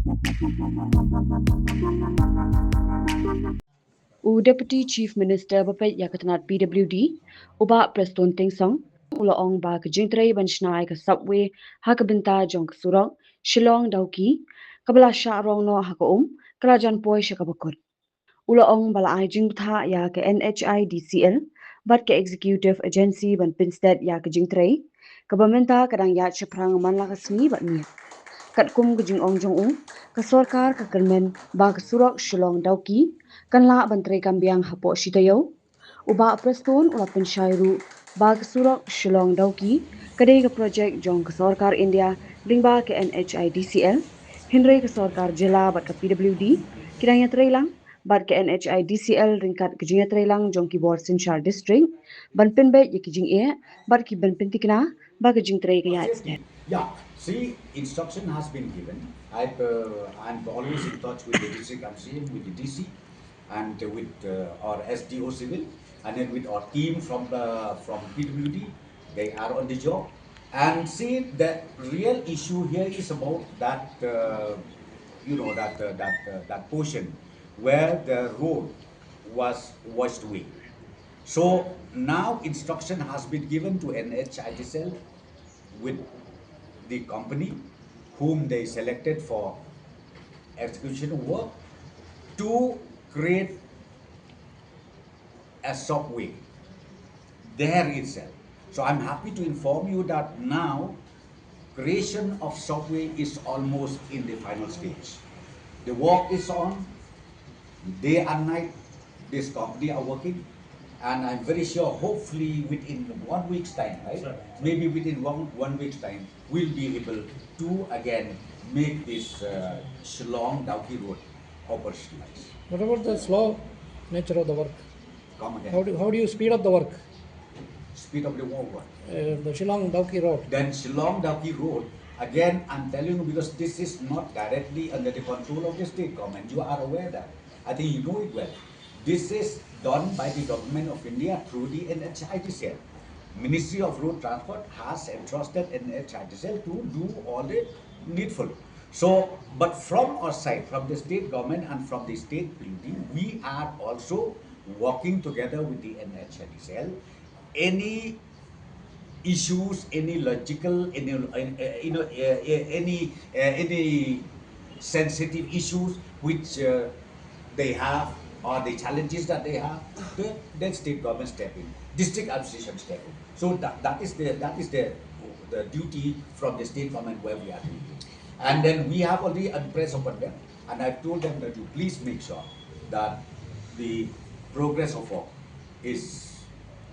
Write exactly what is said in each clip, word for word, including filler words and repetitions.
U Deputy Chief Minister ba peit ïa ka tnat P W D, u Bah Prestone Tynsong, u la ong ba ka jingtrei ban shna ïa ka subway ha ka bynta jong ka surok Shillong Dawki, kaba la shah rong noh ha ka um, ka la jan poi sha kaba kut. U la ong ba la ai jingbthah ïa ka N H I D C L bad ka Executive Agency ban pynstet ïa ka jingtrei, kaba mynta ka dang ïaid shaphrang man la ka sngi bad miet. Katkum ka jingong jong u, ka sorkar ka kyrmen ba ka surok Shillong Dawki kan lah ban treikam biang hapoh shi taïew. U Bah Prestone u la pynshai ruh ba ka surok Shillong Dawki ka dei ka projek jong ka sorkar India lyngba ka N H I D C L, hynrei ka sorkar jylla bad ka P W D ki dang ïatreilang bad ka N H I D C L ryngkat ka jingïatreilang jong ki bor synshar district ban pynbeit ïa ki jingeh bad ki ban pynthikna ba ka jingtrei ka ïaid stet. Yeah, see, instruction has been given. I, uh, I'm always in touch with the district M C M, with the D C, and with uh, our S D O civil, and then with our team from the from P W D. They are on the job, and see, the real issue here is about that uh, you know that uh, that uh, that portion where the road was washed away. So now instruction has been given to N H I D C L with the company whom they selected for execution of work to create a subway there itself. So I'm happy to inform you that now creation of subway is almost in the final stage. The work is on. Day and night, this company are working, and I'm very sure, hopefully within one week's time, right? Sir. Maybe within one, one week's time, we'll be able to again make this uh, Shillong Dawki Road operationalized. What about the slow nature of the work? Come again. How do, how do you speed up the work? Speed of the work. Uh, the Shillong Dawki Road. Then Shillong Dawki Road, again, I'm telling you, because this is not directly under the control of the state government. You are aware that. I think you know it well. This is done by the government of India through the N H I D C L. Ministry of Road Transport has entrusted N H I D C L to do all the needful. So, but from our side, from the state government and from the state P W D, we are also working together with the N H I D C L. Any issues, any logical, any uh, you know, uh, uh, any uh, any sensitive issues which uh, they have or the challenges that they have, the, then state government step in, district administration step in. So that, that is the that is the the duty from the state government where we are doing it. And then we have already impressed upon them, and I've told them that you please make sure that the progress of work is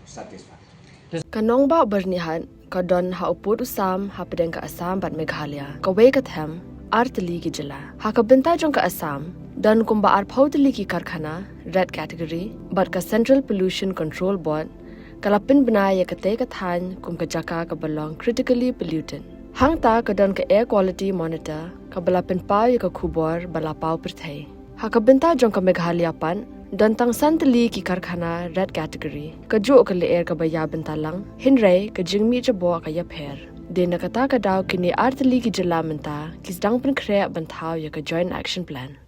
satisfactory. Ka nongbah Byrnihat ka don ha u pud u sam hapdeng ka Assam bad Meghalaya, kawei ka them, ar tylli ki jylla. Ha ka bynta jong ka Assam, don kumba arphew tylli ki karkhana red category bad ka Central Pollution Control Board ka la pynbna ïa katei ka thaiñ kum ka jaka kaba long critically polluted. Hangta ka don ka Air Quality Monitor kaba la pynpaw ïa ka khubor ba la paw pyrthei. Ha ka bynta jong ka Meghalaya pat, don tang san tylli ki karkhana red category. Kajuh ka lyer kaba ïa bynta lang, hynrei ka jingmih jaboh ka ïapher. Dei na kata ka daw kine ar tylli ki jylla mynta ki sdang pynkhreh ban thaw ïa ka Joint Action Plan.